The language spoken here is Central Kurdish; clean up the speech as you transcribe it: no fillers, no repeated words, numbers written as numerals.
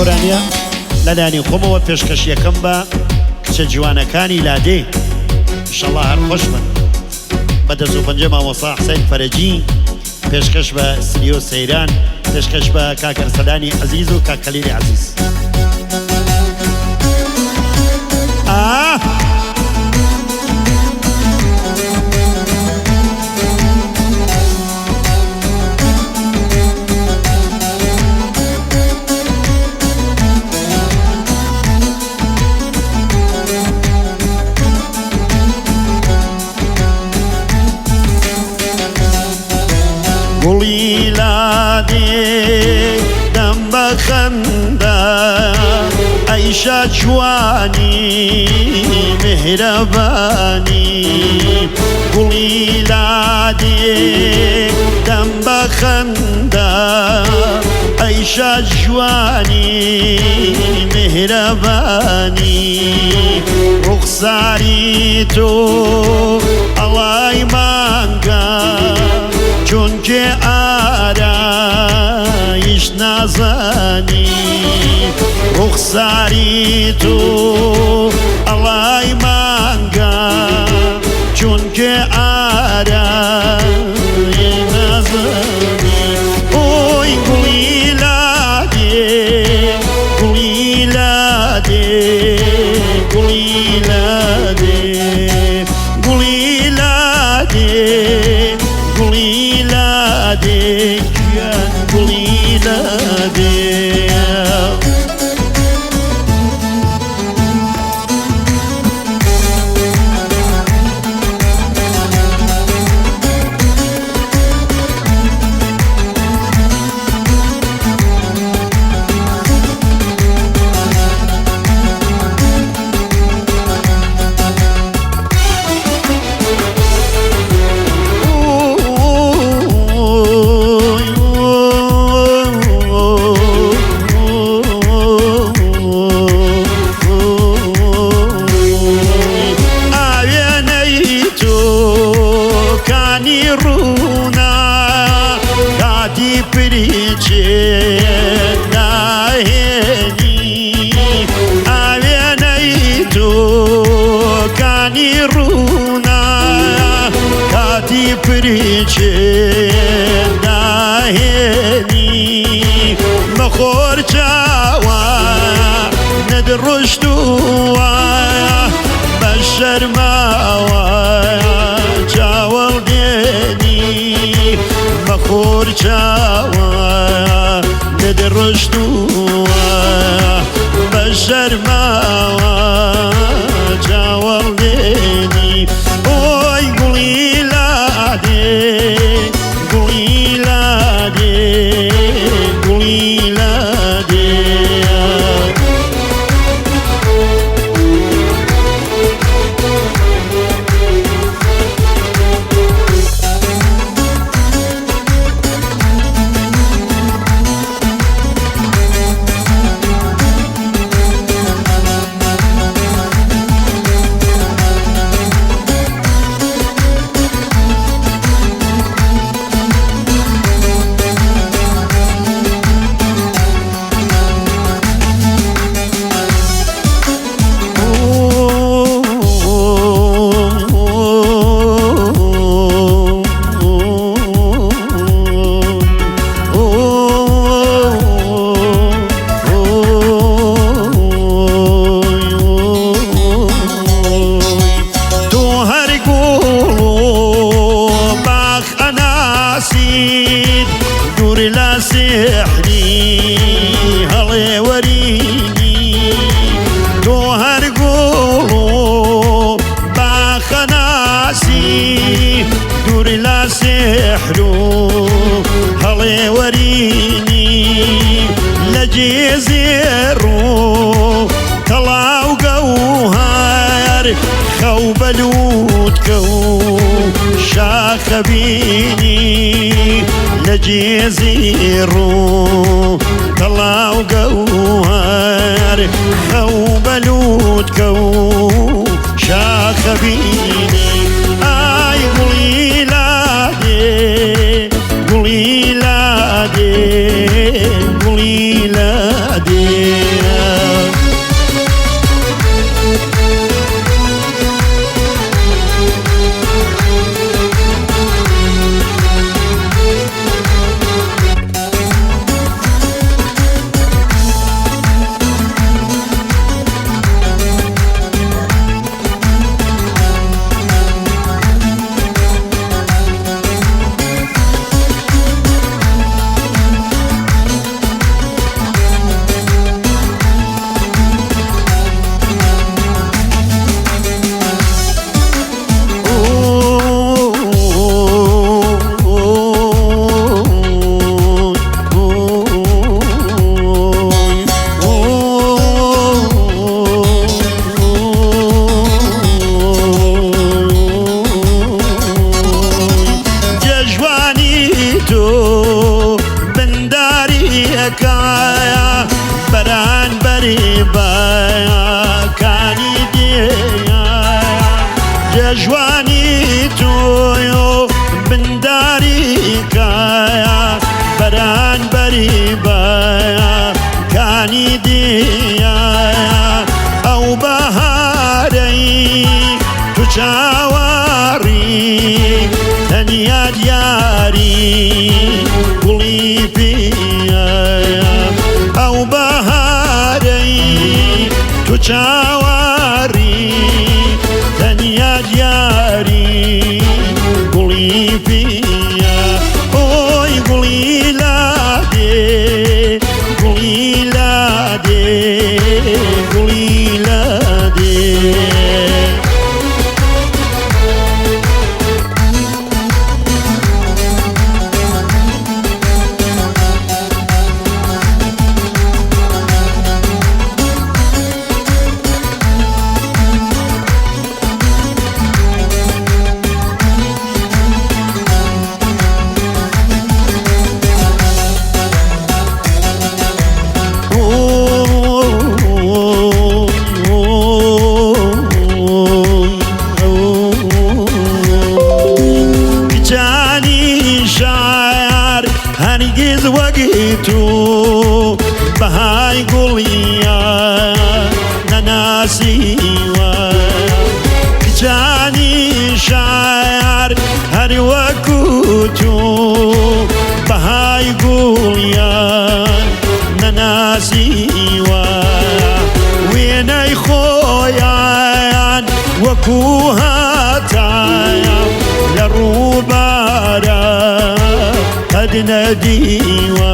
گۆرانیە لەلایەنی خۆمەوە پێشکەشیەکەم بە کچە جوانەکانی لادێ ئیشەڵا هەر خۆش بن بە دەست و پەنجەی مامۆستا حسین فەرەجی پێشکەش بە سلیۆ سەیران پێشکەش بە کاک ئەرسەلانی عەزیز و کاک خەلیلی عەزیز. ئاه. گوڵی لادێ دەم بە خەندە ئەی شاجوانی میهرەبانی گوڵی لادێ دەم بە خەندە ئەی شاجوانی میهرەبانی ڕوخساری تۆ ئەڵای مانگە چونکێ ئارایش نازانی ڕوخساری تۆ ئەڵای مانگە چونکێ ئارایش نازانی ئۆی گوڵی لادێ گوڵی لادێ گوڵی لادێ گوڵی لادێ گوڵی لادێ گیان گوڵی لادێ. ئاوێنەی تۆ کانی ڕوونە کاتی پریچێ داهێنی ئاوێنەی تۆ کانی ڕوونە کاتی پریچێ داهێنی بەخۆر چاوە نەدڕشتووە بە شەرماوە چاوەڵ دێنی بەخۆر چاوە نەدڕشتووە بە شەرماوە چاوەڵ دێنی ئۆی گوڵی لادێ گوڵی لادێ گوڵی لادێ. تۆ هەر گوڵ و باخ ئەناسیت دوور لە سیحری هەڵێوەرینی تۆ هەر گوڵ و باخ ئەناسی دوور لە سیحر و هەڵێوەرینی لە جێزێڕ و تەڵاو گەوهەر خەو بە لووتکە و شاخە بینی لە جێزێڕ و تەڵاو گەوهەر خەو بە لووتکە و شاخە بینی ئای گوڵی لادێ گوڵی لادێ گوڵی لادێ. ژوانی تۆ بنداری کایە بەرانبەری بایە کانی دیایە ئەو بەهارەی تو چاوەڕی تەنیا دیاری گوڵی پیایە ئەو بەهارەی تو چاوەڕی تەنیا دیاری گوڵی پیە ئۆی گوڵی لادێ گوڵی لادێ گوڵی لادێ. کچانی شار هەرگیز وەک تۆ بەهای گوڵیان نەناسیوە. کچانی شار هەر وەکو تۆ بەهای گوڵیان نەناسیوە. وێنەی خۆیان وەکو هاتایە لە ڕووبارە قەد نەدیوە.